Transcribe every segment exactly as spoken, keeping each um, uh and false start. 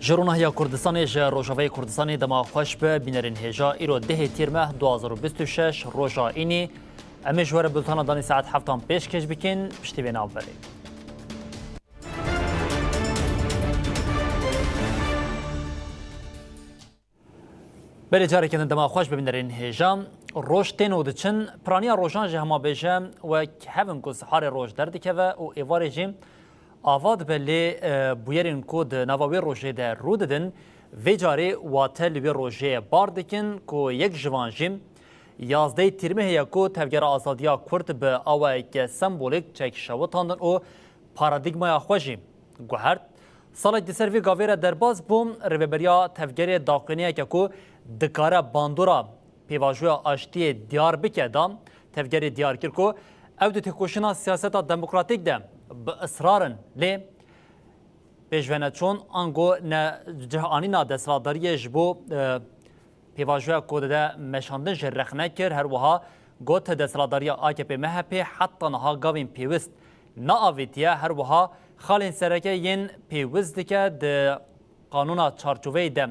Ji Ronahiya Kurdistanê, ji Rojavayê Kurdistanê dema xweş be, bînerên hêja, îro dehê Tîrmeh du hazar û bîst û şeş, roja înî. Em ê ji we re bultana danî saet heftan pêşkêş bikin, piştî vê navberê. Belê, careke din dema xweş be, bînerên hêja. Roj tên û diçin, piraniya rojan jî hema bêje wek hev in ku siharê roj derdikeve û êvarê jî ava dibe, lê, e, bûyerên ku di nava wê rojê de rû didin, vê carê wate li wê rojê bar dikin ku yek ji van jî yazdehê Tîrmehê ye ku Tevgera Azadiya Kurd bi awayeke sembolîk çek şewitandin û paradîgmaya xwe jî guhert. Salek di ser vî gavê re derbas bû, rêveberiya Tevgerê daxuyaniyeke ku dikare bandora pêvajoya aştiyê diyar bike da. Tevgerê diyar kir ku ew di têkoşîna siyaseta demokratîk de bi israr in, lê pêşveneçûn ango ne cih anîna desthilatdariyê ji bo, e, pêvajoya ku dide meşandin jî rexne kir. Her wiha got, desthilatdariya A K P M H P heta niha gavên pêwist neavêtiye. Her wiha xalên sereke yên pêwist dike di qanûna çarçoveyê de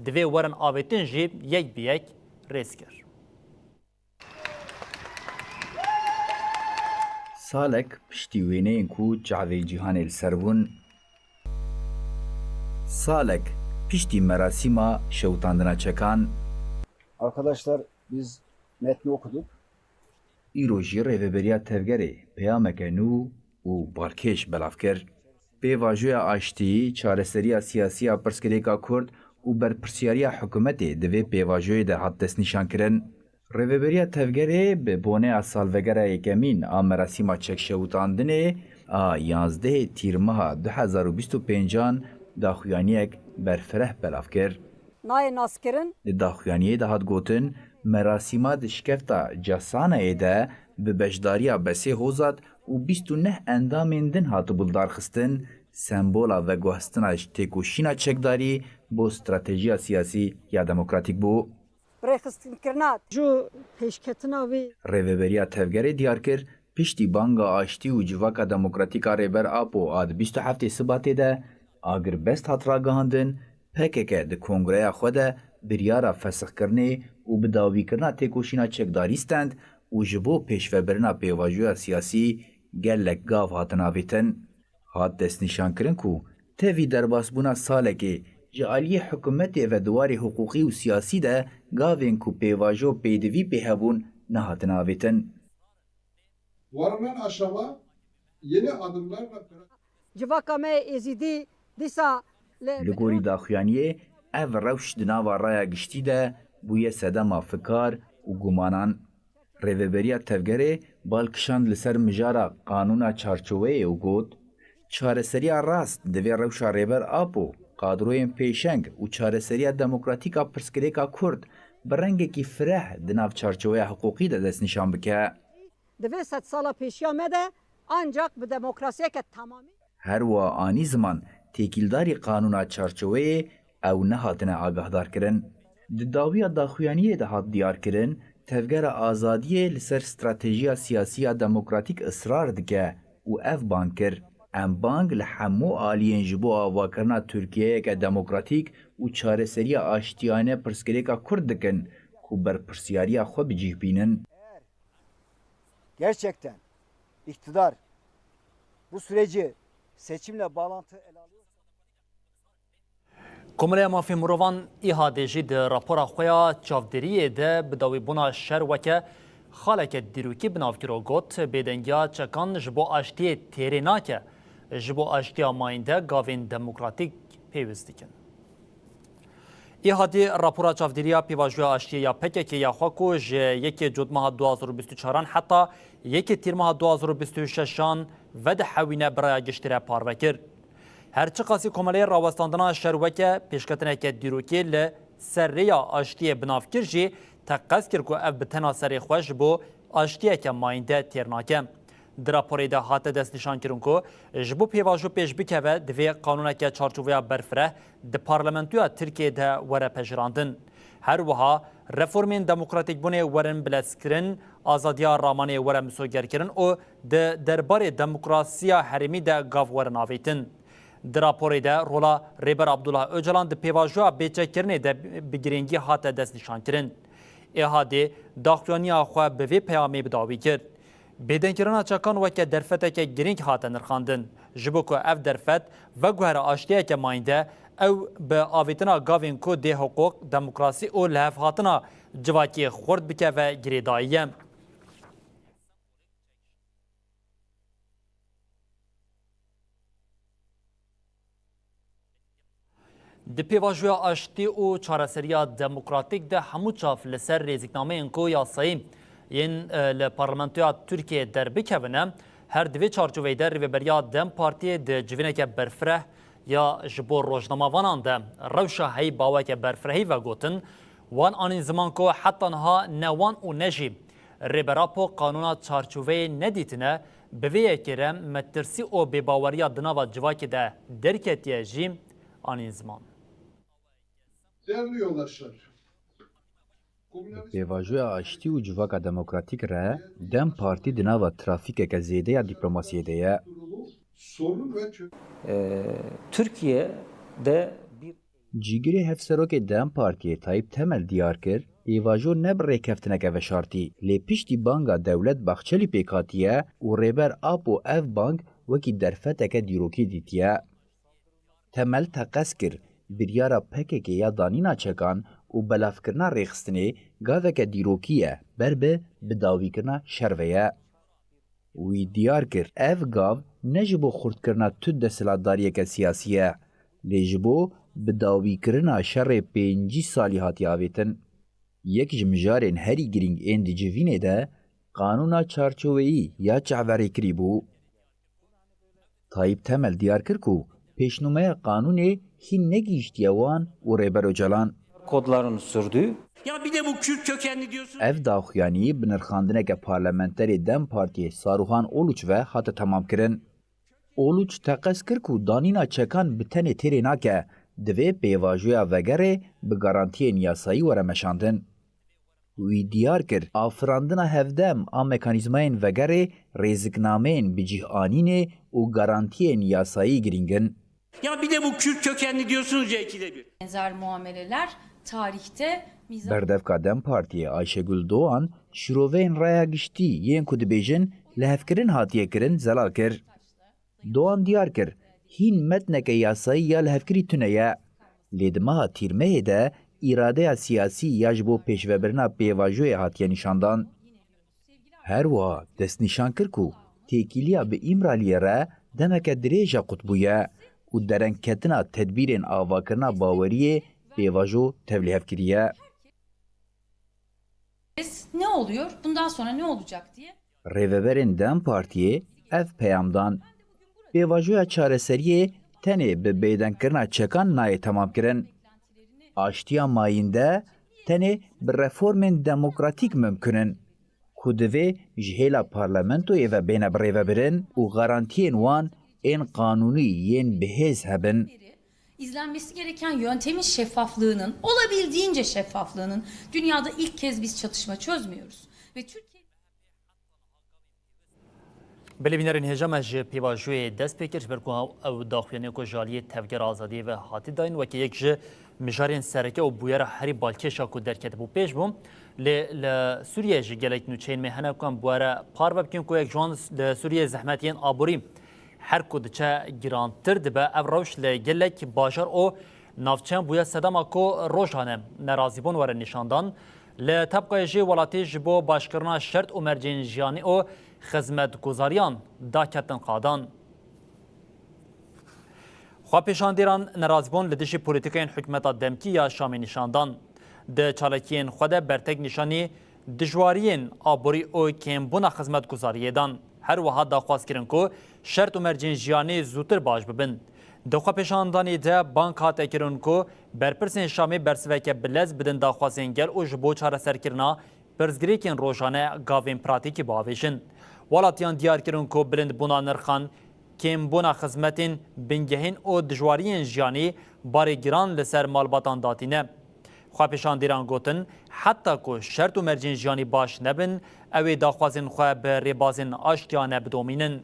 divê werin avêtin jî yek bi yek rêz kir. Salek piştî wêneyên ku çavên cîhanê li ser bûn, salek piştî merasîma şewitandina çekan, Arkadaşlar, biz metni okuduk. Îro jî Rêveberiya Tevgerê peyameke nû û balkêş belav kir. Pêvajoya aştî, çareseriya siyasî ya pirsgirêka Kurd û berpirsiyariya hikûmetê di vê pêvajoyê de hat destnîşankirin. Rêveberiya Tevgerê bi boneya salvegera yekemîn a merasîma çekşewitandinê a yanzdehê Tîrmeha du hezar û bîst û pêncan daxuyaniyek berfireh belav kir. Nayê naskirin. Di daxuyaniyê de hat gotin, merasîma di şikefta Casanayê de bi beşdariya Besê Hozat û bîst û neh endamên din hatibû lidarxistin, sembola veguhestina ji têkoşîna çekdarî bo stratejiya siyasî ya demokratîk bû. Rêxistinkirina ji pêşketina wî. Rêveberiya Tevgerê diyar kir, piştî banga aştî û civaka demokratîk a Rêber Apo a di bîst û heftê Sibatê de agirbest hat ragihandin, P K K di kongreya xwe de biryara fesixkirinê û bidawîkirina têkoşîna çekdarî stend û ji bo pêşvebirina pêvajoya siyasî gelek gav hatin avêtin. Hat destnîşankirin ku tevî derbasbûna salekê ji aliyê hikûmetê ve di warê hiqûqî û siyasî de gavên ku pêvajo pêdivî pê hebûn nehatin avêtin. Varılan aşama yeni adımlarla Civaka me yê Êzîdî dîsa li Li gorî daxuyaniyê, ev rewş di nava raya giştî de bûye sedema fikar û gumanan. Rêveberiya Tevgerê bal kişand li ser mijara qanûna çarçoveyê û got, çareseriya rast di vê rewşa Rêber Apo, kadroyên pêşeng û çareseriya demokratîk a pirsgirêka Kurd bi rengekî fireh di nav çarçoveya hiqûqî de destnîşan bike. Di vê sedsala pêşiya me de ancak bi demokrasiyeke tamamî. Her wiha anî ziman têkildarî qanûna çarçoveyê ew nehatine agahdarkirin. Di dawiya daxuyaniyê de hat diyarkirin, Tevgera Azadiyê li ser stratejiya siyasî ya demokratîk israr dike û ev bang kir, em bang li hemû aliyên ji bo avakirina Tirkiyeyeke demokratîk û çareseriya aştiyane pirsgirêka Kurd dikin ku berpirsiyariya xwe bi cih bînin. Gerçekten iktidar bu süreci seçimle bağlantı ele alıyor. Komeleya Mafê Mirovan, İHA'dê jî di rapora xwe ya çavdêriyê de bi dawîbûna şer weke xaleke dîrokî bi nav kir û got, bêdengiya çekan ji bo aştiyê têrê nake, ji bo aştiya mayînde gavên demokratîk pêwist dikin. Îhadî rapora çavdêriya pêvajoya aştiyê ya P K K ya xwe ku ji yekê Cotmeha du hazar û bîst û çaran heta yekê Tîrmeha du hazar û bîst û şeşan vedihewîne bi raya giştî re parve kir. Her çiqasî Komeleyê Rawestandina Şer weke pêşketineke dîrokî li ser rêya aştiyê bi nav kir jî teqez kir ku ev bi tena serê xwe ji bo aştiyeke mayînde têr nake. Di raporê de hate destnîşankirin ku ji bo pêvajo pêş bikeve, divê qanûneke çarçoveya berfireh di parlamentoya Tirkiyê de were pejirandin. Her wiha reformên demokratîkbûnê werin bilezkirin, azadiya ramanê were misogerkirin û di derbarê demokrasiya herêmî de gav werin avêtin. Di raporê de rola Rêber Abdullah Ocalan di pêvajoya bêçekkirinê de bi girîngî hate destnîşankirin. E H D daxuyaniya xwe bi vê peyamê bi dawî kir. Bêdengkirina çekan weke derfeteke girîng hate nirxandin. Ji bo ku ev derfet veguhere aştiyeke mayînde, ew bi avêtina gavên ku dê hiqûq, demokrasî û lihevhatina civakê xurt bikeve girêdayî ye. Di pêvajoya aştî û çareseriya demokratîk de hemû çav li ser rêziknameyên ku yasayî yên, e, li Parlamentoya Tirkiyeyê derbikevine, her di vê çarçoveyê de Rêveberiya DEM Partiyê di civîneke berfireh ya ji bo rojnamavanan de rewşa heyî bi aweke berfirehî vegotin, wan anîn ziman ku heta niha ne wan û ne jî Rêber Apo qanûna çarçoveyê nedîtine, bi vê yekê re metirsî û bêbaweriya di nava civakê de derketiye jî anîn ziman. Değerli yoldaşlar, Bi pêvajoya aştî û civaka demokratîk re DEM Partî di nava trafîkeke zêde ya dîplomasiyê de ye. Sorun ve çö- Ee, Türkiye'de bir Cîgirê Hevserokê DEM Partiyê Tayyip Temel diyar kir, pêvajo ne bi rêkeftineke veşartî, lê piştî banga Dewlet Bahçelî pêk hatiye û Rêber Apo ev bang wekî derfeteke dîrokî dîtiye. Temel teqez kir, biryara P K K ya danîna çekan û belavkirina rêxistinê gaveke dîrokî ye, ber bi bidawîkirina şer ve ye. Wî diyar kir, ev gav ne ji bo xurtkirina tu desthilatdariyeke siyasî ye, lê ji bo bidawîkirina şerê pêncî salî hatiye avêtin. Yek ji mijarên herî girîng ên di civînê de qanûna çarçoweyî ya çavdêrîkirî bû. Tayyip Temel diyar kir ku pêşnûmeya qanûnê hîn negihîştiye wan û Rêber Ocalan. Kodların sürdüğü. Ya bir de bu Kürt kökenli diyorsun. Ev daxuyanî bi nirxandineke parlamenterê DEM Partiyê Saruhan Oluç ve hate temamkirin. Oluç teqez kir ku danîna çekan bi tenê têrê nake, divê pêvajoya vegerê bi garantiyên yasayî were meşandin. Wî diyar kir, afirandina hevdem a mekanîzmayên vegerê, rêziknameyên bicîhanînê û garantiyên yasayî girîng in. Ya bir de bu Kürt kökenli diyorsunuz ya ikide bir. Benzer muameleler tarihte mizah Berdevka DEM Partiyê Ayşegül Doğan şîroveyên raya giştî yên ku dibêjin lihevkirin hatiye kirin zelal kir. Doğan diyar kir, hîn metneke yasayî ya lihevkirî tune ye. Lê di meha Tîrmehê de îradeya siyasî ya ji bo pêşvebirina pêvajoyê hatiye nîşandan. Her wiha destnîşan kir ku têkiliya bi Îmraliyê re demeke dirêj e qut bûye û derengketina tedbîrên avakirina baweriyê pêvajo tevlîhev kiriye. Ne oluyor? Bundan sonra ne olacak diye. Rêveberên DEM Partiyê ev peyam dan, pêvajoya çareseriyê tenê bi bêdengkirina çekan nayê temamkirin. Aştiya mayînde tenê bi reformên demokratîk mimkun in, ku divê ji hêla parlamentoyê ve bêne birêvebirin û garantiyên wan ên qanûnî yên bihêz hebin. İzlenmesi gereken yöntemin şeffaflığının, olabildiğince şeffaflığının, dünyada ilk kez biz çatışma çözmüyoruz. Ve Türkiye Belê bînerên hêja me ji pêvajoyê dest pê kir, ji ber ku ew daxuyaniyê ku ji aliyê Tevgera Azadiyê ve hatî dayîn, weke yek ji mijarên sereke û bûyera herî balkêş a ku derketibû pêş bû. Lê li Sûriyeyê jî gelek nûçeyên me hene ku em bi we re parve bikin ku yek ji wan li Sûriyeyê zehmetiyên aborî her ku diçe girantir dibe. Ev rewş li gelek bajar û navçeyan bûye sedema ku rojane nerazîbûn were nîşandan. Li Tebqayê jî welatî ji bo başkirina şert û mercên jiyanî û xizmetguzariyan daketin qadan. Xwepêşandîran nerazîbûn li dijî polîtîkayên hikûmeta demkî ya Şamê nîşandan. Di çalakiyên xwe de bertek nîşanî dijwariyên aborî û kêmbûna xizmetguzariyê dan. Her wiha daxwaz kirin ku şert û mercên jiyanî zûtir baş bibin. Di xwepêşandanê de bang hate kirin ku berpirsên Şamê bersiveke bilez bidin daxwazên gel û ji bo çareserkirina pirsgirêkên rojane gavên pratîkî biavêjin. Welatiyan diyar kirin ku bilindbûna nirxan, kêmbûna xizmetên bingehîn û dijwariyên jiyanî barê giran li ser malbatan datîne. Xwepêşandîran gotin, heta ku şert û mercên jiyanî baş nebin, ew ê daxwazên xwe bi rêbazên aştiyane bidomînin.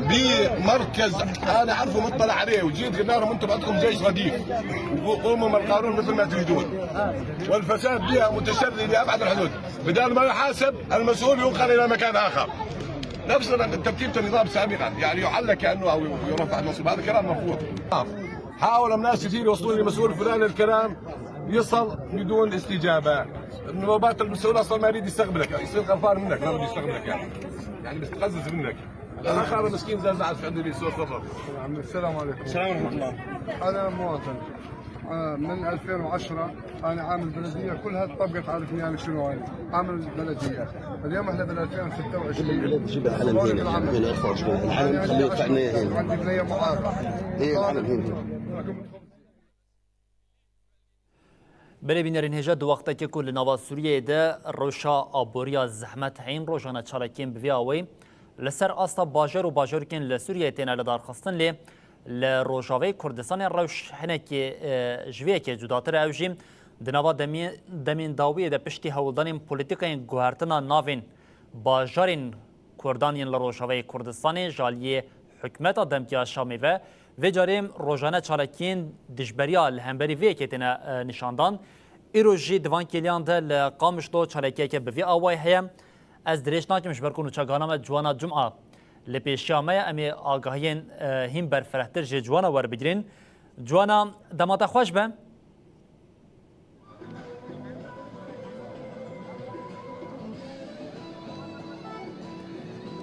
بمركز أنا أعرفه مطلع عليه، وجيت قلنا لهم: "أنتم عندكم جيش رديف، وقوموا من القانون مثل ما تريدون." والفساد بها متشري لأبعد الحدود. بدال ما يحاسب المسؤول، ينقل إلى مكان آخر. نفس الترتيب النظام سابقا، يعني يعلق كأنه أو يرفع المنصب. هذا كلام مرفوض. حاولوا الناس يصيروا يوصلون للمسؤول الفلاني الكلام، يصل بدون استجابة. النوبات المسؤول أصلًا ما يريد يستقبلك، يعني يصير غلطان منك، ما يريد يستقبلك يعني. يعني بيستقزز منك. الأخ هذا مسكين زعزع في عنده بيسوس صفر. نعم، السلام عليكم. السلام ورحمة الله. أنا مواطن. آه، من ألفين وعشرة أنا عامل بلدية، كلها طبقت، عارف يعني شنو هاي. عامل بلدية. اليوم احنا بال ألفين وستة وعشرين. جيب العلم هنا، هنا ارفع شوي. العلم خليه يقطع هنا، هنا. عندي بنية معاقة. إيه، العلم هنا. Belê bînerên hêja, di wextekê ku li nava Sûriyeyê de rewşa aboriya zehmet heyîn rojane çalakiyên bi vî awayî li ser asta bajar û bajarokên li Sûriyeyê têne lidarxistin, lê li Rojavayê Kurdistanê rewş hinekî, e, ji vê yekê cudatir e. Ew jî di nava demê-, demên dawiyê de piştî hewldanên polîtîkayên guhertina navên bajarên Kurdan yên li Rojavayê Kurdistanê ji aliyê hikûmeta demkî ya Şamê ve, vê carê rojane çalakiyên dijberiya li hemberî vê yekê têne, e, nîşandan. Îro jî di van kêliyan de li Qamişlo çalakiyeke bi vî awayî heye. Ez dirêj nakim, ji ber ku nûçegana me Ciwana Cuma li pêşiya me ye, em ê agahiyên, e, hîn berfirehtir ji Ciwana werbigirîn. Ciwana, dema te xweş be.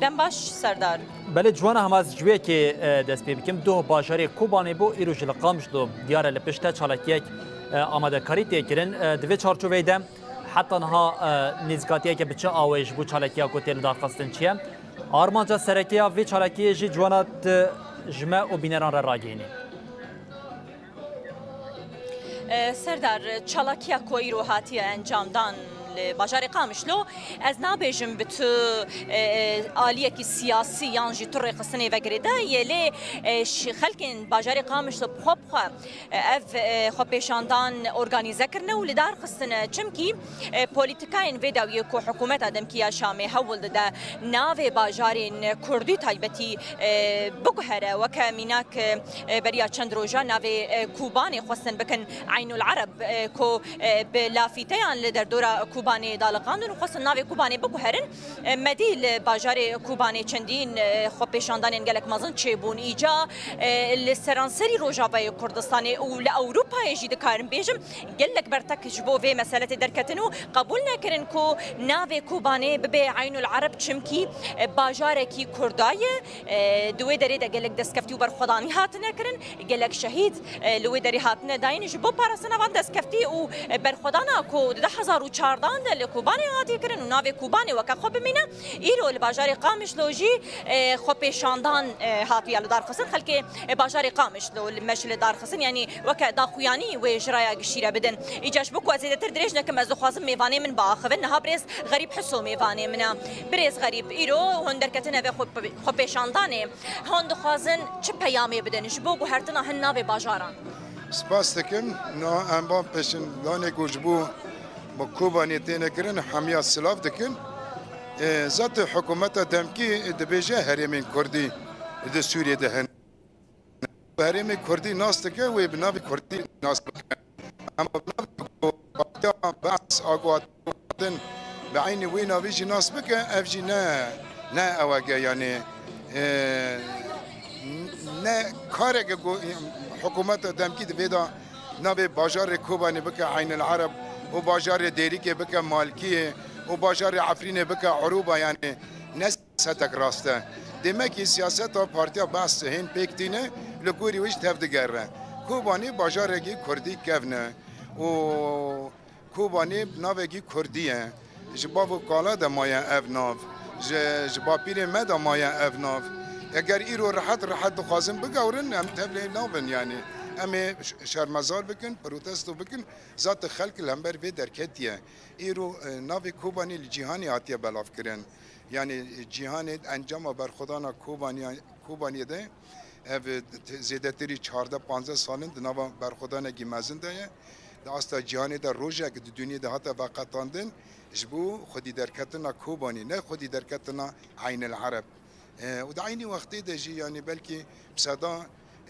Dem baş, Serdar. Belê Ciwana, hema ez ji wê yekê, e, dest pê bikim. Doh bajarê Kobanê bû, îro jî li Qamişlo diyar e, li pişt te çalakiyek, e, amadekarî tê kirin. E, di vê çarçoveyê de heta niha, e, nêzîkatiyeke bi çi awayî ji bo çalakiya ku tê lidarxistin çi ye? Armanca sereke ya vê çalakiyê jî Ciwana tu ji me û bîneran re ragihînî. E, Serdar, çalakiya ku îro hatiye encamdan li bajarê Qamişlo, ez nabêjim bi tu, e, e, aliyekî siyasî yan jî tu rêxistinê ve girêdayî ye, lê, e, ş-, xelkên bajarê Qamişlo bi xwe bi xwe, e, ev, e, xwepêşandan organîze kirine û li dar xistine. Çimkî, e, polîtîkayên vê dawiyê ku hikûmeta demkî ya Şamê hewl dide navê bajarên kurdî taybetî, e, biguhere, weke mînak, e, e, beriya çend roja navê, e, Kobanê xwestin bikin Eynul Ereb, e, ku, e, bi lafîteyan li derdora Kobanê daliqandin û xwestin navê Kobanê biguherin. E, me dî li bajarê Kobanê çendîn, e, xwepêşandanên gelek mezin çêbûn. Îca, e, li seranserî Rojavayê Kurdistanê û li Ewropayê jî dikarim bêjim, gelek bertek ji bo vê mesele tê derketin û qebûl nekirin ku navê Kobanê bibe Eynul Ereb, çimkî, e, bajarekî kurda ye. E, di wê derê de gelek destkeftî û berxwedanî hatine kirin, gelek şehîd, e, li wê derê hatine dayîn ji bo parastina van destkeftî û, e, berxwedana ku di du hezar û çardan de li Kobanê hatiye kirin û navê Kobanê weke xwe bimîne. Îro li bajarê Qamişlo jî, e, xwepêşandan, e, hatiye lidarxistin. Xelkê, e, bajarê Qamişlo li me jî lidarxistin, yanî weke daxuyanî wê ji raya giştî re bidin. Îca ji bo ku ez zêdetir dirêj nekim, ez dixwazim mêvanê min biaxivin. Niha birêz Xerîb Hiso mêvanê min e. Birêz Xerîb, îro hûn derketine vê xwe-, xwepêşandanê. Hûn dixwazin çi peyamê bidin ji bo guhertina hin navê bajaran? Spas dikim. Niha em van pêşindanê ku ji bo bi Kobanê têne kirin, hemiya silav dikin. E, zaten hikûmeta demkî dibêje herêmên kurdî di Sûriyê de hene. Herêmê kurdî nas dike, wê bi navê kurdî nas bike. Ema bi navê ku Partiya Be's a ku hatin bi eynî wê navê jî nas bike, ev jî ne, ne ewege, yanî, e, ne kareke ku hikûmeta demkî divê de navê bajarê Kobanê bike Eynil Ereb û bajarê Dêrikê bike Malkiyê û bajarê Efrînê bike Urûba, yanî ne siyasetek rast e. Demekî siyaseta Partiya Be's hên pêk tîne, li gorî wê jî tevdigere. Kobanê bajarekî kurdî kevn e û Kobanê navekî kurdî ye. Ji bav û kala de maye ev nav. Ji, ji bapîrê me de maye ev nav. Eger îro rehet rehet dixwazin bigewrin, em tevlê nabin, yanî. Em ê ş-, şermezar bikin, protesto bikin. Zaten xelk li hember vê derketiye. Îro, e, navê Kobanê li cîhanê hatiye belavkirin. Yanî, e, cîhanê encama berxwedana Kobaniya-, Kobaniyê de ev, e, t-, zêdetirî çardeh panzdeh sal in di nava berxwedanekî mezin de ye. Di asta cîhanê de rojek di dinyê de hate veqetandin ji bo xwedî derketina Kobanî, ne xwedî derketina Eynil Ereb. E, û di eynî wextê de jî, yanî belkî bi seda,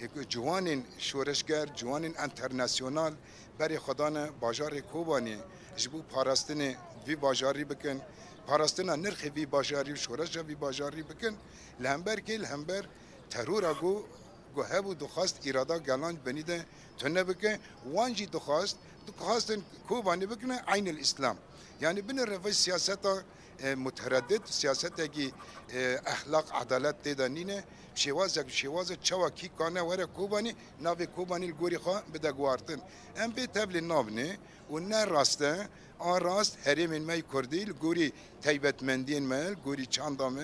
e, ciwanên şoreşger, ciwanên enternasyonal berê xwe dane bajarê Kobanê ji bo parastinê vî bajarî bikin, parastina nirxê vî bajarî û şoreşa vî bajarî bikin. Li hember kê? Li hember terora ku, ku hebû, dixwest îrada gelan di binî de tune bike, wan jî dixwest, dixwestin Kobanê bikine Eynil Îslam. Yanî binêre vê siyaseta, e, mutereddit, siyasetekî, e, ehlaq, edalet tê de nîne. Şêwazek, şêwaze çawa kî kane were Kobanê, navê Kobanê li gorî xwe bide guhartin. Em bê tevlê nabine û ne rast e, a rast herêmên me yê Kurdî li gorî taybetmendiyên me, li gorî çanda me,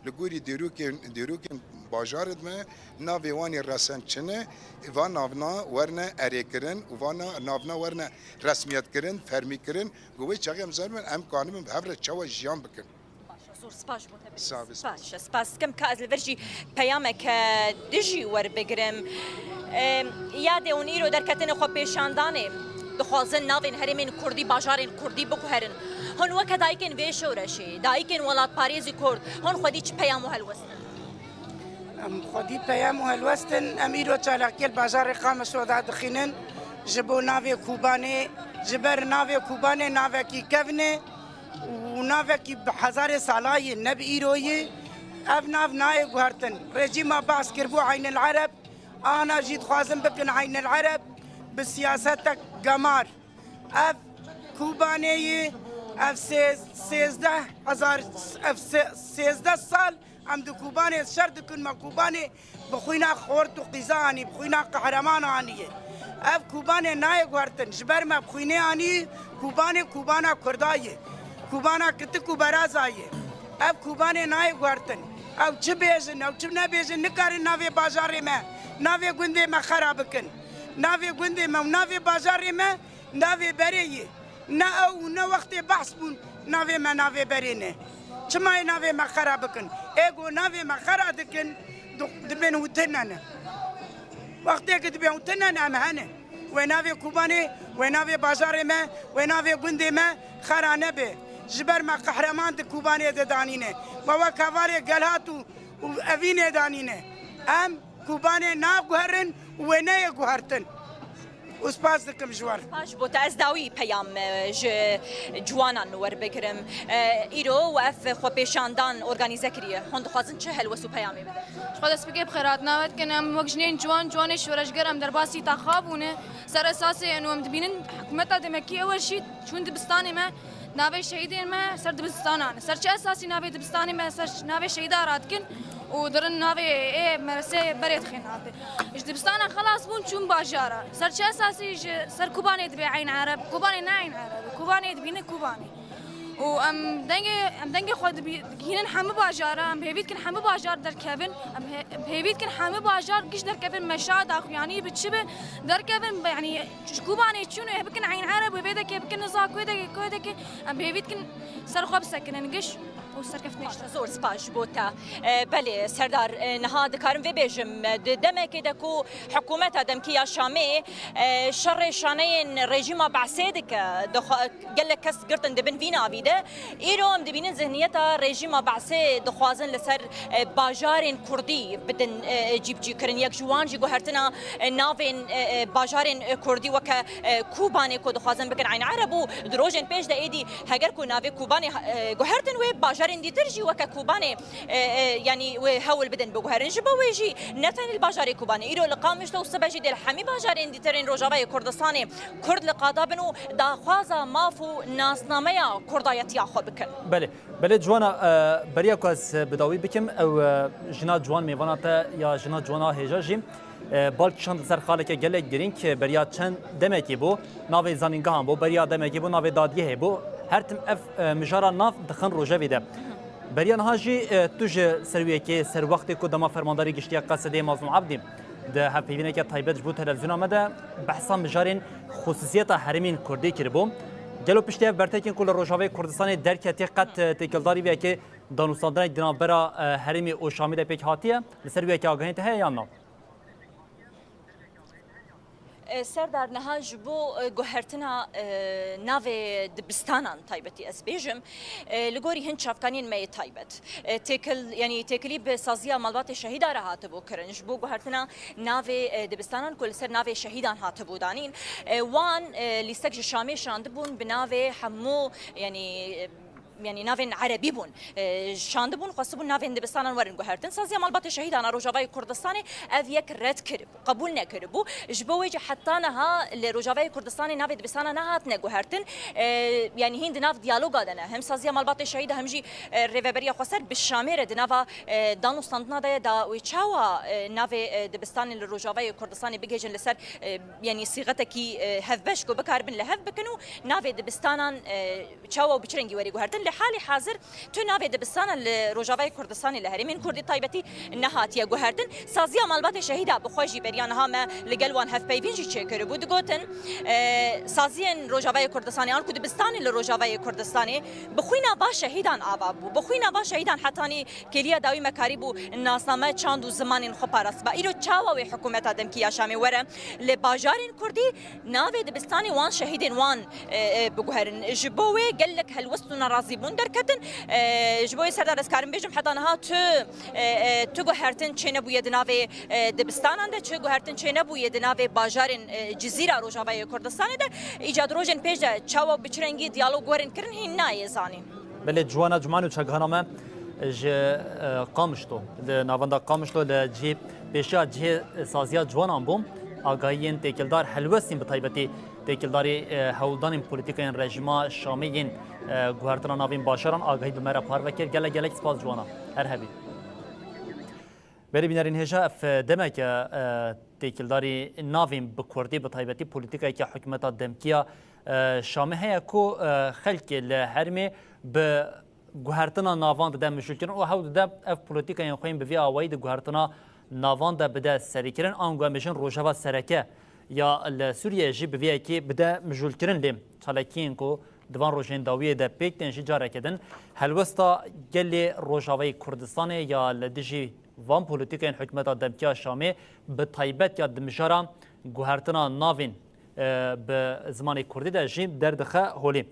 li gorî dîrokên, dîrokên bajarê me, navê wan ê resen çi ne, va navna werne erêkirin û va na-, navna werne resmiyetkirin, fermîkirin, ku wê çaxê em zaribin, em kanibin bi hev re çawa jiyan bikin. Baş e, zor spas ji bo te. Sağ ol. Spas, spas dikim ka ez li vir jî peyameke dijî werbigirim. Em, yadê hûn îro derketine xwe pêşandanê, dixwazin navên herêmên kurdî, bajarên kurdî biguherin. Hûn weke dayikên vê şoreşê, dayikên welatparêzî kurd, hûn xwedî çi peyam û helwestin? Em xwedî peyam û helwestin, em îro çalakiyê li bajarê Qamişlo dadixînin ji bo navê Kobanê, ji ber navê Kobanê navekî kevn e û navekî bi hezarê sala ye, ne bi îro ye. Ev nav nayê guhertin. Rejîma Baas kiribû Eynil Ereb, ana jî dixwazin bikin Eynil Ereb bi siyasetek gemar. Ev Kobanê ye, ev sê-, sêzdeh hezar, ev sê-, sêzdeh sal em di Kobanê şer dikin, me Kobanê bi xwîna xort û qîza anî, bi xwîna qehreman aniye. Ev Kobanê nayê guhertin, ji ber me bi xwînê anî, Kobanê Kobana Kurda ye, Kobana kitik û beraza ye. Ev Kobanê nayê guhertin. Ew çi bêjin, ew çi nebêjin, nikarin navê bajarê me, navê gundê me xera bikin. Navê gundê me û navê bajarê me navê berê ye. Ne ew û ne wextê behs bûn navê me navê berê ne. Çima yê navê me xera bikin? Ê ku navê me xera dikin, di-, dibên hûtine ne. Wextê ku dibên hûtine ne em hene. Wê navê Kobanê, wê navê bajarê me, wê navê gundê me xera nebe. Ji ber me qehreman di Kobanê de danîne. Me wek hevalê Gelhat û, û Evînê danîne. Em Kobanê naguherin û wê neyê guhertin. Û spas dikim ji we re. Spas ji bo te. Ez dawî peyam, e, ji ciwanan werbigirim. E, îro we ev xwepêşandan organîze kiriye. Hûn dixwazin çi helwest û peyamê bidin? Ji xwe dest pê bi xêr hatina we dikin. Em wek jinên ciwan, ciwanê şoreşger em derbasî taxa bûne. Ser esasê eno em dibînin hikûmeta demekî ew e jî çûn dibistanê me. Navê şehîdên me ser dibistanan. Ser çi esasî navê dibistanê me, ser navê şehîda radikin û dirin navê ê merasê berê dixin navê. Ji dibistana xelas bûn çûn bajara. Ser çi esasî ji ser Kobanê dibê Eyn Ereb? Kobanê ne Eyn Ereb. Kobanê dibîne Kobanê. Û em dengê, em dengê xwe dibî-, digihînin hemû bajara, em hêvî dikin hemû bajar derkevin, em hê-, em hêvî dikin hemû bajar giş derkevin meşa daxuyanî bi çi bi derkevin, yanî Ji Kobanê çûn û bikin Eyn Ereb û vê dekê bikin niza ku deke, ku deke, em bi hêvî dikin ser xwe bisekinin giş û serkeftinê ji te. Zor spas ji bo te. E, belê, Serdar, e, niha dikarim vê bêjim, e, di demekê de ku hikûmeta demkî ya Şamê, e, şerê şaneyên rejîma Be'sê dike, dixwa-, gelek kes girtin dibin vî navî de. Îro em dibînin zihniyeta rejîma Be'sê dixwazin li ser, e, bajarên kurdî bidin, e, cîbicîkirin. Yek ji wan jî guhertina, e, navên, e, e, bajarên, e, kurdî weke, e, Kobanê ku dixwazin bikin Eyn Ereb û di rojên pêş de êdî heger ku navê Kobanê, e, guhertin wê bajarên dîtir jî weke Kobanê, e, e, yanî wê hewl bidin biguherin. Ji bo wê jî ne tenê li bajarê Kobanê, îro li Qamişlo û sibe jî dê li hemî bajarên dîtirên Rojavayê Kurdistanê Kurd li qada bin û daxwaza maf û nasnameya kurdayetiya xwe bikin. Belê, belê ciwana, e, beriya ku ez bi dawî bikim, ew, e, jina ciwan mêvana te ya jina ciwana hêja jî, e, bal kişand li ser xaleke gelek girîng, e, beriya çend demekê bû, navê zanîngehan bû, beriya demekê bû, navê dadgehê bû. Her tim ev, e, mijara nav dixin rojevê de. Beriya niha jî, e, tu ji serwiyekê, ser wextê ku dema fermandarê giştî ya Qesedê Mazlûm Ebdî di hevpeyvîneke taybet ji bo televîzyona me de behsa mijarên xusûsiyeta herêmên kurdî kiribû. Gelo piştî ev bertekên ku li Rojavayê Kurdistanê derketî qet, e, têkildarî vê yekê danûstandinek di navbera, e, herêmê û Şamê de pêk hatiye? Li ser wê yekê agahiyên te heye yan na? E, Serdar, niha ji bo, e, guhertina, e, navê dibistanan taybetî ez bêjim, e, li gorî hin çavkaniyên me yê taybet. E, têkil, yanî têkilî bi saziya malbatê şehîda re hatibû kirin. Ji bo guhertina navê, e, dibistanan ku li ser navê şehîdan hatibû danîn, e, wan, e, lîstek ji Şamê şandibûn bi navê hemû, yanî, e, yanî navên erebî bûn. E, şandibûn, xwestibûn navên dibistanan werin guhertin. Saziya Malbatê Şehîdan a Rojavayê Kurdistanê ev yek red kiribû, qebûl nekiribû. Ji bo wê jî heta niha li Rojavayê Kurdistanê navê dibistana nehatine guhertin. E, yanî hîn di nav diyaloga de ne. Hem Saziya Malbatê Şehîda hem jî, e, Rêveberiya Xweser bi Şamê re di nava, e, danûstandina de ye da wê çawa, e, navê, e, dibistanê li Rojavayê Kurdistanê bigihêjin li ser, e, yanî sîxetekî, e, hevbeş ku bikaribin li hev bikin û navê dibistanan, e, çawa û bi çi rengî werê guhertin. Li halê hazir tu navê dibistana li Rojavayê Kurdistanê li herêmên Kurdî taybetî nehatiye guhertin. Saziya Malbatê Şehîda bi xwe jî beriya niha me li gel wan hevpeyvîn jî çêkiribû. Digotin, e, saziyên Rojavayê Kurdistanê an ku dibistanê li Rojavayê Kurdistanê bi xwîna va şehîdan ava bû. Bi xwîna va şehîdan hetanî kêliya dawî me karîbû nasname, çand û zimanên xwe parastba. Îro çawa wê hikûmeta demkî ya Şamê were li bajarên Kurdî navê dibistanê wan şehîdên wan, e, e, biguherin. Ji bo wê gelek helwest û nerazîbûn derketin. E, ji bo wê Serdar ez karim bêjim heta niha tu, e, e, tu guhertin çênebûye di navê, e, dibistanan de, tu guhertin çênebûye di navê bajarên, e, Cizîra Rojavayê Kurdistanê de. Îca di rojên pêş de çawa û bi çi rengî diyalog werin kirin hîn nayê zanîn. Belê, Ciwana Cumalo çekgehana me ji, e, Qamişlo, li navenda Qamişlo li cihê pêşiya cihê saziya ciwanan bûm. Agahiyên têkildar helwestîn bi taybetî têkildarî, e, hewldanên polîtîkayên rejîma Şamê yên, e, guhertina navên bajaran agahî bi me re parve kir. Gelek gelek spas Ciwana. Her hebî. Berî bînerên hêja ev demeke, e, têkildarî navên bi kurdî bi taybetî polîtîkayeke hikûmeta demkî ya, e, Şamê heye ku, e, xelkê li herêmê bi guhertina navan dide mijûlkirin û hewl dide ev polîtîkayên xwe yên bi vî awayî di guhertina navan de bide serîkirin, ango em bêjin rojeva sereke ya li Sûriyeyê jî bi vî yekê bide mijûlkirin. Lê çalakiyên ku di van rojên dawiyê de pêk tên jî careke din helwesta gelê Rojavayê Kurdistanê ya li dijî van polîtîkayên hikûmeta demkî ya Şamê bi taybet ya di mijara guhertina navên, e, bi zimanê kurdî de jî derdixe holê.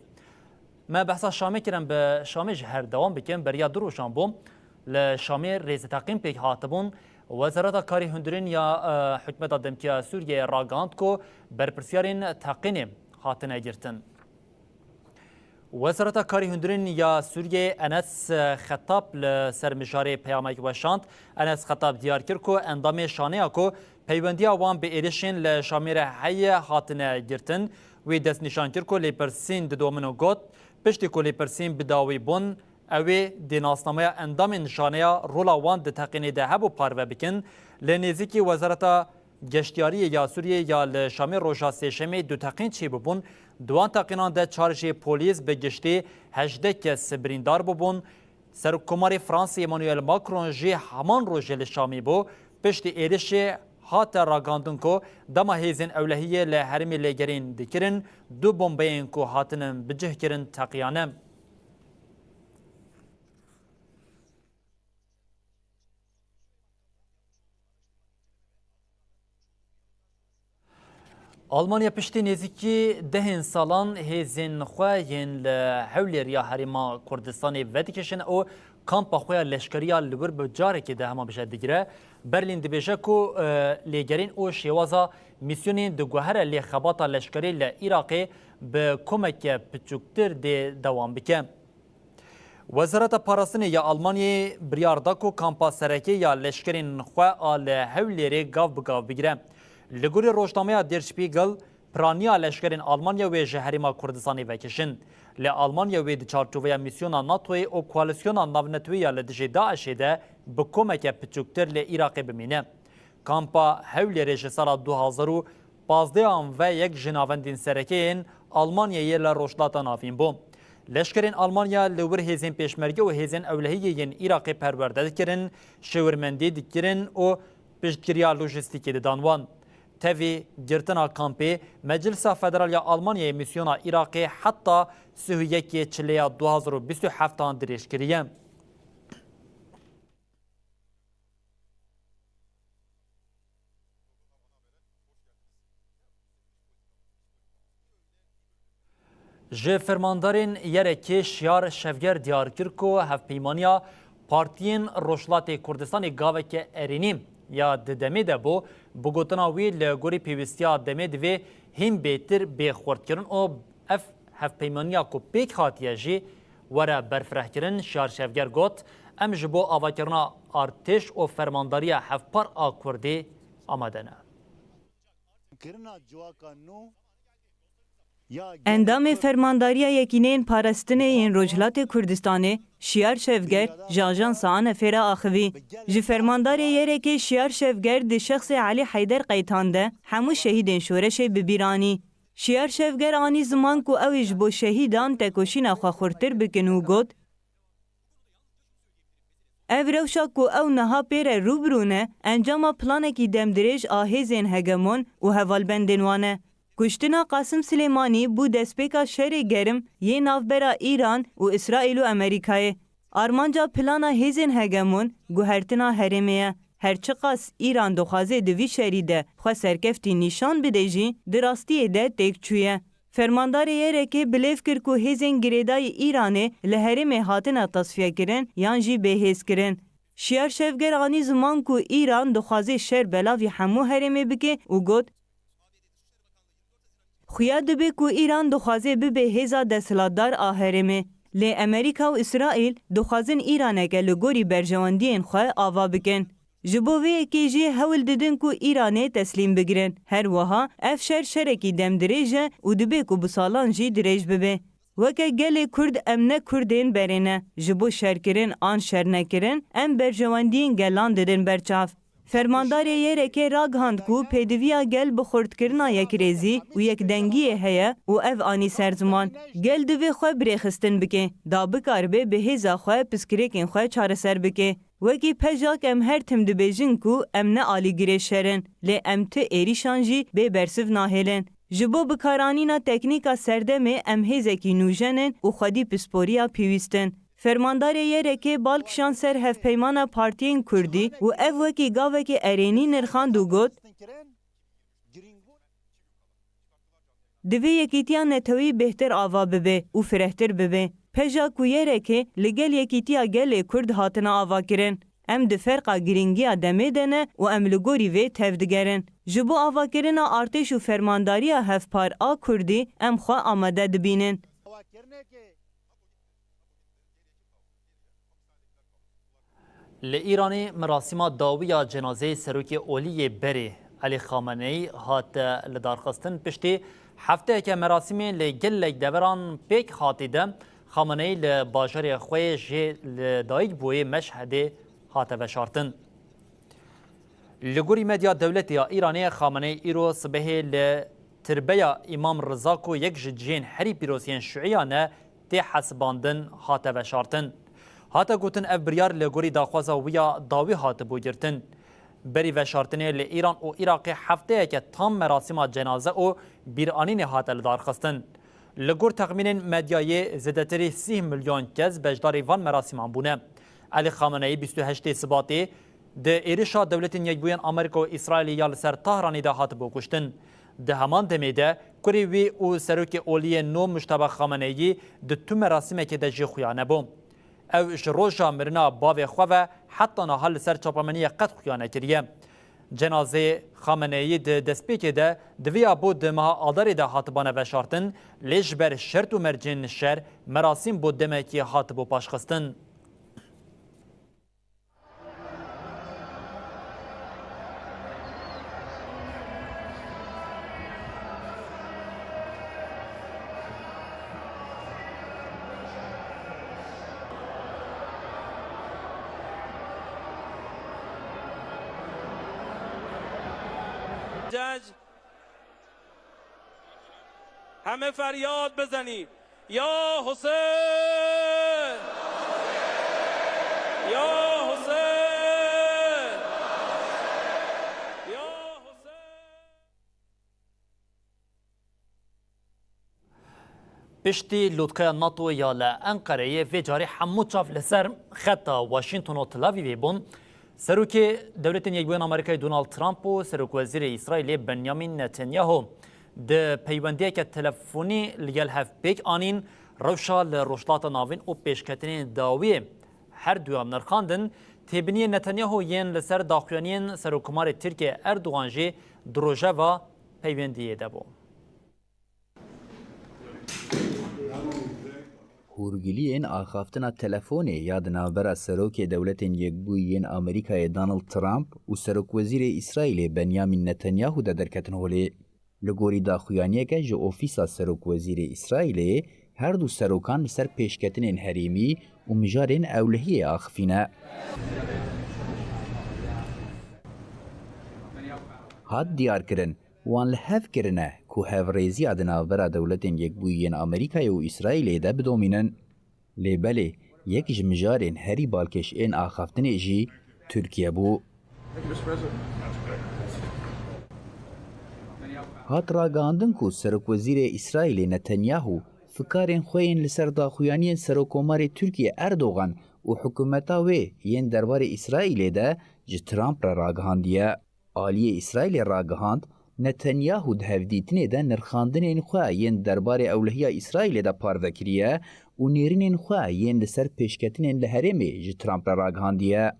Me behsa Şamê kir, em bi Şamê ji her dewam bikin. Beriya du rojan bû li Şamê rêzeteqîn pêk hatibûn. Wezareta Karê Hundirîn ya, e, hikûmeta demkî ya Sûriyeyê ragihand ku berpirsiyarên teqînê hatine girtin. Wezareta Karê Hundirîn ya Sûriyeyê Enes Xetab li ser mijarê peyamek weşand. Enes Xetab diyar kir ku endamê şaneya ku peywendiya wan bi êrişên li Şamê re heye hatine girtin. Wî destnîşan kir ku lêpirsîn didomin û got, piştî ku lêpirsîn bi dawî bûn, ew ê di nasnameya endamên şaneya rola wan di teqînê de hebû parve bikin. Li nêzîkî Wezareta Geştiyariyê ya Sûriyê ya li Şamê roja Sêşemê du teqîn çêbûbûn. Di wan teqînan de çar jê polîs bi giştî hejdeh kes birîndar bûbûn. Serokkomarê Fransê Emmanuel Macron jî heman rojê li Şamê bû. Piştî êrişê hate ragihandin ku dema hêzên ewlehiyê li herêmê lêgerîn dikirin, du bombeyên ku hatinin bicihkirin teqiyane. Almanya piştî nêzîkî dehên salan hêzên xwe yên li Hewlêr ya Herêma Kurdistanê vedikişin û kampa xwe ya leşkerî ya li wir bi carekê de hema bije digire. Berlîn dibêje ku, e, lêgerîn û şêwaza mîsyonên diguhere lê xebata leşkerî li Iraqê bi komeke piçûktir dê dewam bike. Wezareta Parastinê ya Almanyayê biryar da ku kampa sereke ya leşkerên xwe a li Hewlêrê gav bi gav bigire. Li gorî rojnameya Der Spiegel, piraniya leşkerên Almanya wê ji Herêma Kurdistanê vekişin. Lê Almanya wê di çarçoveya mîsyona NATOyê û koalîsyona navnetewî ya li dijî DAIŞê de bi komeke piçûktir li Iraqê bimîne. Kampa Hewlêrê ji sala du hazar û pazdeh an ve yek ji navendên sereke yên Almanyayê li Rojhilata Navîn bû. Leşkerên Almanya li wir hêzên pêşmerge û hêzên ewlehiyê yên Iraqê perwerde dikirin, şêwirmendî dikirin û piştgiriya lojîstîkê didan wan. Tevî girtina kampê, Meclisa Federal ya Almanyayê mîsyona Iraqê heta sih û yekê Çileya du hazar û bîst û heft an dirêj kiriye. Ji fermandarên Yerekê Şiyar Şevger diyar kir ku hevpeymaniya partiyên Rojhilatê Kurdistanê gaveke erênî ya di demê de bû, bi gotina wî li gorî pêwîstiya demê divê hîn bêtir bê xurtkirin û ev hevpeymaniya ku pêk hatiye jî were berfirehkirin. Şiyar Şevger got, Em ji bo avakirina artêş û fermandariya hevpar a Kurdî amade ne. Endamê Fermandariya Yekîneyên Parastinê yên Rojhilatê Kurdistanê Şiyar Şevger ji Ajansa Anefê re axivî. Ji Fermandarê Yerekê Şiyar Şevger di şexsê Elî Heyder qeytan de hemû şehîdên şoreşê bi bîr anî. Şiyar Şevger anî ziman ku ew ê ji bo şehîdan tekoşîna xwe xurttir bikin û got, Ev rewşa ku ew niha pê re rû bi rû ne, encama planekî demdirêj a hêzên hegemon û hevalbendên wan e. Kuştina Qasim Silêmanî bû destpêka şerê germ yê navbera Îran û Îsraîl û Amerîkayê. Armanca plana hêzên hegemon guhertina herêmê ye. Her çiqas Îran dixwaze di vî şerî de xwe serkeftî nîşan bide jî, di rastiyê de têk çûye. Fermandarê Yerekê bilêv kir ku hêzên girêdayî Îranê li herêmê hatine tasfiyekirin yan jî bêhêzkirin. Şiyar Şevger anî ziman ku Îran dixwaze şer belavî hemû herêmê bike û got, Xuya dibe ku Îran dixwaze bibe hêza desthilatdar a herêmê. Lê Amerîka û Îsraîl dixwazin Îraneke li gorî berjewendiyên xwe ava bikin. Ji bo vê yekê jî hewl didin ku Îranê teslîm bigirin. Her wiha ev şer şerekî demdirêj e û dibe ku bi salan jî dirêj bibe. Weke gelê Kurd em ne Kurdên berê ne. Ji bo şerkirin an şernekirin em berjewendiyên gelan didin ber çav. Fermandarê Yerekê ragihand ku pêdiviya gel bi xurtkirina yekrêzî û yekdengiyê heye û ev anî ser ziman. Gel divê xwe birêxistin bike, da bikaribe bi hêza xwe piskirêkên xwe çareser bike. Wekî pejak em her tim dibêjin ku em ne alîgirê şer in, lê em ti êrîşan jî bê bersiv nahêlin. Ji bo bikaranîna teknîka serdemê em hêzekî nûjen in û xwedî pisporiya pêwîst in. Fermandarê Yerekê bal kişand ser hevpeymana partiyên Kurdî û ev wekî gavekê erênî nirxand û got, Divê yekîtiya neteweyî bêhtir ava bibe û firehtir bibe. Peja ku Yerekê li gel yekîtiya gelê Kurd hatine avakirin. Em di ferqa girîngiya demê de ne û em li gorî vê tev digerin. Ji bo avakirina artêş û fermandariya hevpar a Kurdî em xwe amade dibînin. Li Îranê merasîma dawî ya cenazeyê serokê olî yê berê Elî Xameneyî hate lidarxistin. Piştî hefteyeke merasîmê li gelek deveran pêk hatî de Xameneyî li bajarê xwe yê jê li dayik bûyê Meşhedê hate veşartin. Li gorî medya dewletê ya Îranê, Xameneyî îro sibehê li tirbeya Îmam Riza ku yek ji cihên herî pîroz yên şûîyan e tê hesibandin hate veşartin. Hate gotin ev biryar li gorî daxwaza wî ya dawî hatibû girtin. Berî veşartinê li Îran û Iraqê hefteyeke tam merasîma cenaze û bîranînê hate lidarxistin. Li gor texmînên medyayê zêdetirî sîh milyon kes beşdarî van merasîman bûne. Elî Xameneyî bîst û heştê Sibatê di êrişa Dewletên Yekbûyên Amerîka û Îsraîlê ya li ser Tahranê de hatibû kuştin. Di heman demê de kurê wî û serokê olî yê nû Mujteba Xameneyî di tu merasîmekê de jî xuya nebû. Ew ji roja mirina bavê xwe ve heta niha li ser çapemeniyê qet xuya nekiriye. Cenazeyê Xameneyî di destpêkê de di vê ya bo di meha Adarê de hatibane veşartin, lê ji ber şert û mercên şer merasîm bo demekî hatibû paşxistin. Cec. Heme feryad bizenî. Ya Husên! Ya Husên! Ya Husên! Piştî lotkaya NATO ya li Enqereyê vê carî hemû çav li ser xeta Washington û Tel Avîvê bûn. Serokê Dewletên Yekbûyên Amerîkayê Donald Trump û Serokwezîrê Îsraîlê Benyamin Netanyahu Di peywendiyeke telefonî li gel hev pêk anîn, rewşa li Rojhilata Navîn û pêşketinên dawiyê her duyan nirxandin, têbiniyên Netanyahu yên li ser daxuyaniyên Serokkomarê Tirkiyê Erdogan jî di rojeva peywendiyê de bû. Hûrgiliyên axaftina telefonê ya di navbera Serokê Dewletên Yekbûyî yên Amerîkayê Donald Trump û Serokwezîrê Îsraîlê Benyamin Netanyahu de derketin holê. Li gorî daxuyaniyeke ji Ofîsa Serokwezîrê Îsraîlê, her du serokan li ser pêşketinên herêmî û mijarên ewlehiyê axifîne. Hat diyarkirin, wan li hev kirine ku hevrêziya di navbera Dewletên Yekbûyî yên Amerîkayê û Îsraîlê de bidomînin. Lê belê, yek ji mijarên herî balkêş ên axaftinê jî Tirkiye bû. Hat ragihandin ku Serokwezîrê Îsraîlê Netanyahu fikarên xwe yên li ser daxuyaniyên Serokomarê Tirkiye Erdogan û hikûmeta wê yên derbarê Îsraîlê de ji Trump re ragihandiye. Aliyê Îsraîlê ragihand, Netanyahu di hevdîtinê de nirxandinên xwe yên derbarê ewlehiya Îsraîlê de parve kiriye û nêrînên xwe yên li ser pêşketinên li herêmê ji Trump re ragihandiye.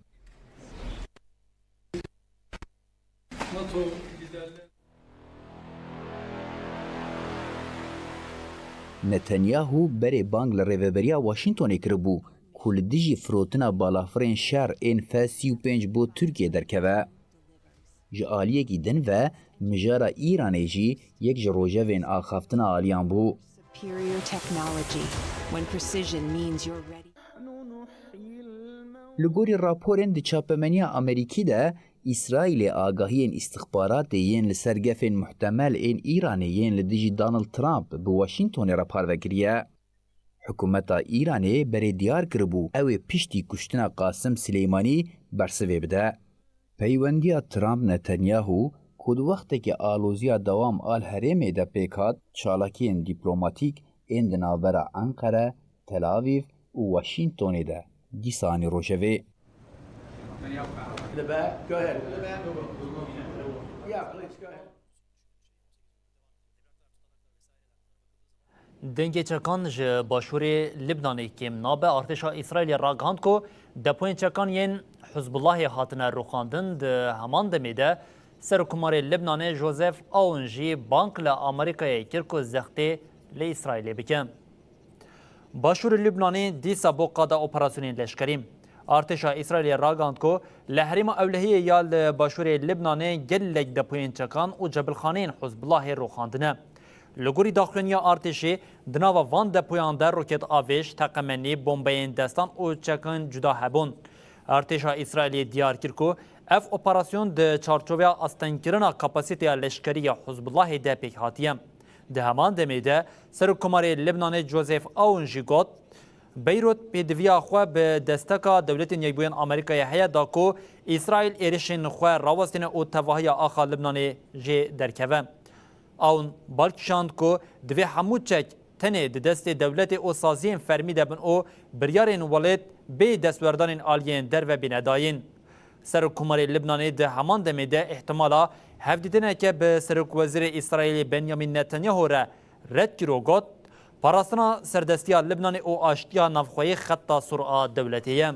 Netanyahu berê bang li rêveberiya Washingtonê kiribû ku li dijî firotina balafirên şer ên F sî û pênc bo Tirkiyê derkeve. Ji aliyekî din ve, mijara Îranê jî yek ji rojevên axaftina aliyan bû. Superior technology, when precision means you're ready. Li gorî raporên di çapemeniya Amerîkî de, Îsraîlê agahiyên îstixbaratê yên li ser gefên muhtemel ên Îranê yên li dijî Donald Trump bi Washingtonê re parve kiriye. Hikûmeta Îranê berê diyar kiribû, ew ê piştî kuştina Qasim Sileymanî bersivê bide. Peywendiya Trump-Netanyahu, ku di wextekî aloziya dewam a li herêmê de pêk hat, çalakiyên dîplomatîk ên di navbera Enqere, Tel Avîv û Washingtonê de dîsa anî rojevê. Dengê çekan ji başûrê Libnanê kêm nabe. Artêşa Îsraîlê ragihand ku depoyên çekan yên Hizbullahê hatine rûxandin. Di heman demê de Serokkomarê Libnanê Joseph Aoun jî bang li Amerîkayê kir ku zextê li Îsraîlê bike. Başûrê Libnanê dîsa bû qada operasyonên leşkerî. Artêşa Îsraîlê ragihand ku li herêma ewlehiyê ya li başûrê Libnanê gelek depoyên çekan û cebilxaneyên Hizbullahê rûxandine. Li gorî daxuyaniya artêşê, di nava van depoyan de roket avêj, teqemenî, bombeyên destan û çekên cuda hebûn. Artêşa Îsraîlê diyar kir ku ev operasyon di çarçoveya astengkirina kapasîteya leşkerî ya Hizbullahê de pêk hatiye. Di heman demê de Serokkomarê Libnanê Joseph Aoun jî got, Beyrût pêdiviya xwe bi desteka Dewletên Yekbûyên Amerîkayê heye da ku Îsraîl êrişên xwe rawestîne û tevahiya axa Libnanê jê derkeve. Aoun bal kişand ku divê hemû çek tenê di destê dewletê û saziyên fermî de bin û biryarên welêt bê destwerdanên aliyên derve bîne dayîn. Serokkomarê Libnanê di heman demê de îhtimala hevdîtineke bi Serokwezîrê Îsraîlê Benyamin Netanyahu re red kir û got, Parastina serdestiya Libnanê û aştiya navxweyî xeta sor a dewletê ye.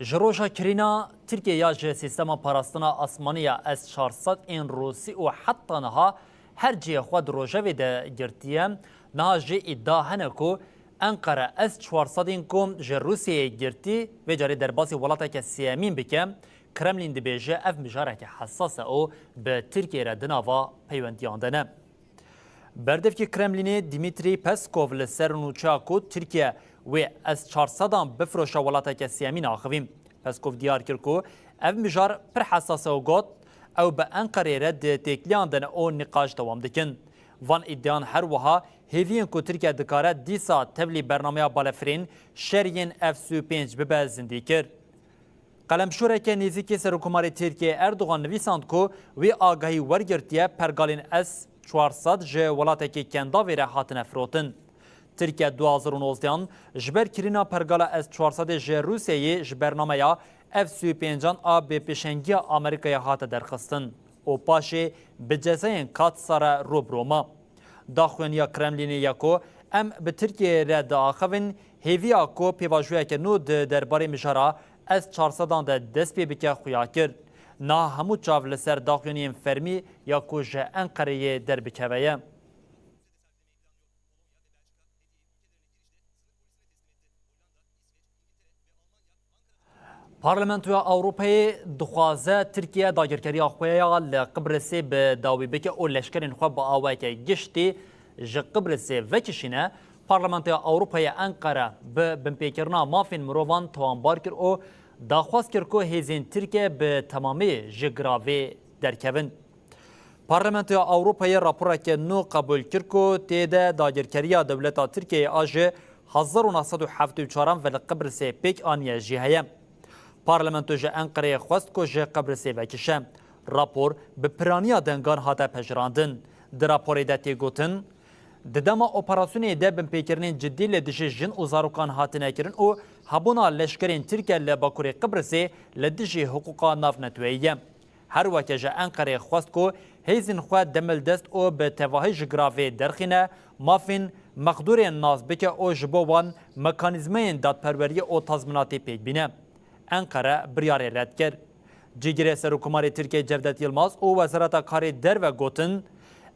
Ji roja kirîna Tirkiye ya ji sîstema parastina asmanî ya S çar sed ên Rûsî û heta niha her cihê xwe di rojevê de girtiye. Niha jê îdia hene ku Enqere S çar sed ên ku ji Rûsiyeyê girtî, vê carê derbasî welateke sêyemîn bike. Kremlîn dibêje ev mijareke hesas e û bi Tirkiye re di nava peywendiyan de ne. Berdevkê Kremlînê Dimitrî Peskov li ser nûçeya ku Tirkiye wê S çar sedan bifroşe welateke sêyemîn axivî. Peskov diyar kir ku ev mijar pir hesas e û got, ew bi Enqerê re di têkiliyan de ne û nîqaş dewam dikin. Van îdian her wiha hêviyên ku Tirkiye dikare dîsa tevlî bernameya balefirên şer yên F sî û pênc bibe zindî kir. Qelemşoreke nêzîkî Serokkomarê Tirkiyê Erdogan nivîsand ku wî agahî wergirtiye pergalên S çar sed ji welatekî Kendavê re hatine firotin. Tirkiye du hazar û nozdehan ji ber kirîna pergala S çar sed ji Rûsyeyê ji bernameya F sî û pêncan a bi pêşengiya Amerîkayê hate derxistin û paşê bi cezayên Katsara rû bi rû ma. Daxuyaniya Kremlînê ya ku em bi Tirkiyeyê re diaxivin, hêviya ku pêvajoyeke nû di derbarê mijara S çar sedan de dest pê bike xuya kir. Niha hemû çav li ser daxuyaniyên fermî ya ku ji Enqereyê derbikeve ye. Parlamentoya Ewropayê dixwaze Tirkiye dagirkeriya xwe ya li Qibrisê bi dawî bike û leşkerên xwe bi awayeke giştî ji Qibrisê vekişîne. Parlamentoya Ewropayê Enqere bi binpêkirina mafên mirovan tawanbar kir û daxwaz kir ku hêzên Tirkiye bi temamî ji giravê derkevin. Parlamentoya Ewropayê raporeke nû qebûl kir ku tê de dagirkeriya dewleta Tirkiyeyê a ji hezar û neh sed û hevdê û çaran ve li Qibrisê pêk aniye jî heye. Parlamento ji Enqereyê xwest ku ji Qibrisê vekişe. Rapor bi piraniya dengan hate pejirandin. Di raporê de tê gotin, di dema operasyonê de binpêkirinên cidî li dijî jin û zarokan hatine kirin û hebûna leşkerên Tirkiye li Bakurê Qibrisê li dijî hiqûqa navneteweyî ye. Her weke ji Enqerê xwest ku hêzên xwe demildest û bi tevahî ji giravê derxîne, mafên mexdûrên nas bike û ji bo wan mekanîzmayên dadperweriyê û tazminatê pêk bîne. Enqere biryarê red kir. Cîgirê Serokkomarê Tirkiyê Cevdet Yilmaz û Wezareta Karê Derve gotin,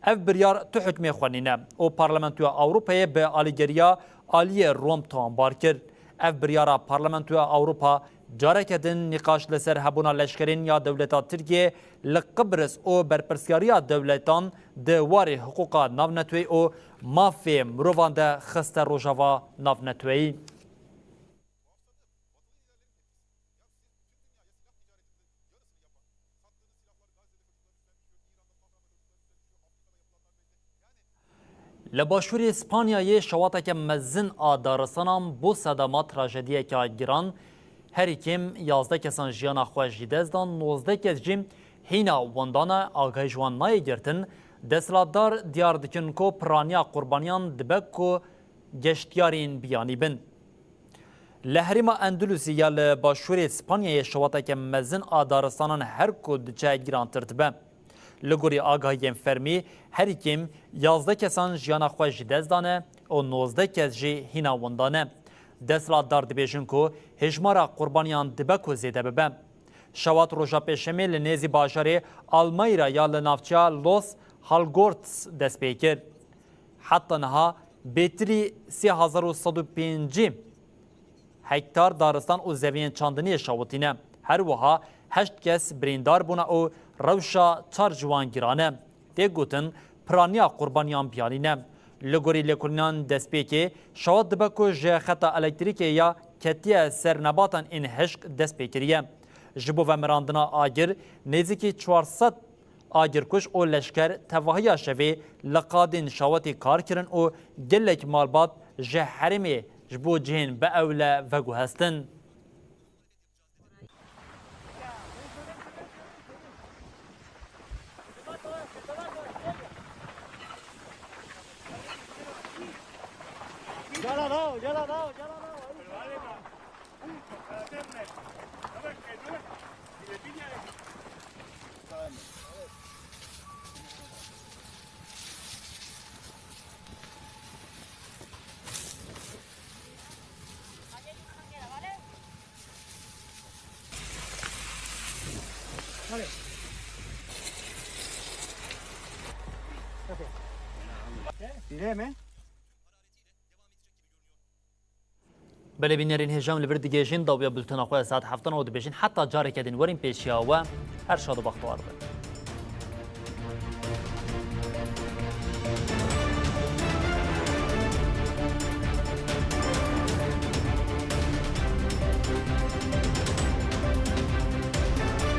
ev biryar tu hukmê xwe nîne û Parlamentoya Ewropayê bi alîgeriya aliyê Rom tawanbar kir. Ev biryara Parlamentoya Ewropa careke din nîqaş li ser hebûna leşkerên ya dewleta Tirkiyê li Qibris û berpirsyariya dewletan di warê hiqûqa navneteweyî û mafê mirovan de xiste rojeva navneteweyî. Li başûrê Spanyayê şewateke mezin a daristanan bo sedema trajediyeke giran, herî kêm yazdeh kesan jiyana xwe ji dest dan, nozdeh kes jî hîna windan e, agahî ji wan nayê girtin. Desthilatdar diyar dikin ku piraniya qurbaniyan dibe ku geştiyarên biyanî bin. Li herêma Endulusî ya li başûrê Spanyayê şewateke mezin a daristanan her ku diçe girantir dibe. Li gorî agahiyên fermî, herî kêm yazdeh kesan jiyana xwe ji dest dane û nozdeh kes jî hîna winda ne. Desthilatdar dibêjin ku hêjmara qurbaniyan dibe ku zêde bibe. Şewat roja Pêşemê li nêzî bajarê Almayra ya li navçeya Los Halgorts dest pê kir. Heta niha bêtirî sê hezar û sed û pêncî hektar daristan û zeviyên çandiniyê şewitîne. Her wiha heşt kes birîndar bûne û rewşa çar ji wan giran e. Tê gotin, piraniya qurbaniyan biyanî ne. Li gorî lêkolînan destpêkê, şewat dibe ku ji xeta elektrîkê ya ketiye ser nebatan ên hişk dest pê kiriye. Ji bo vemirandina agir, nêzîkî çar sed agirkuj û leşker tevahiya şevê li qadên şewatê kar kirin û gelek malbat ji herêmê ji bo cihên bi ewle veguhestin. Belê bînerên hêja, em li vir digihêjin dawiya bultena xwe ya saet heftan û dibêjin heta careke din werin pêşiya we, her şad û bextewar bin.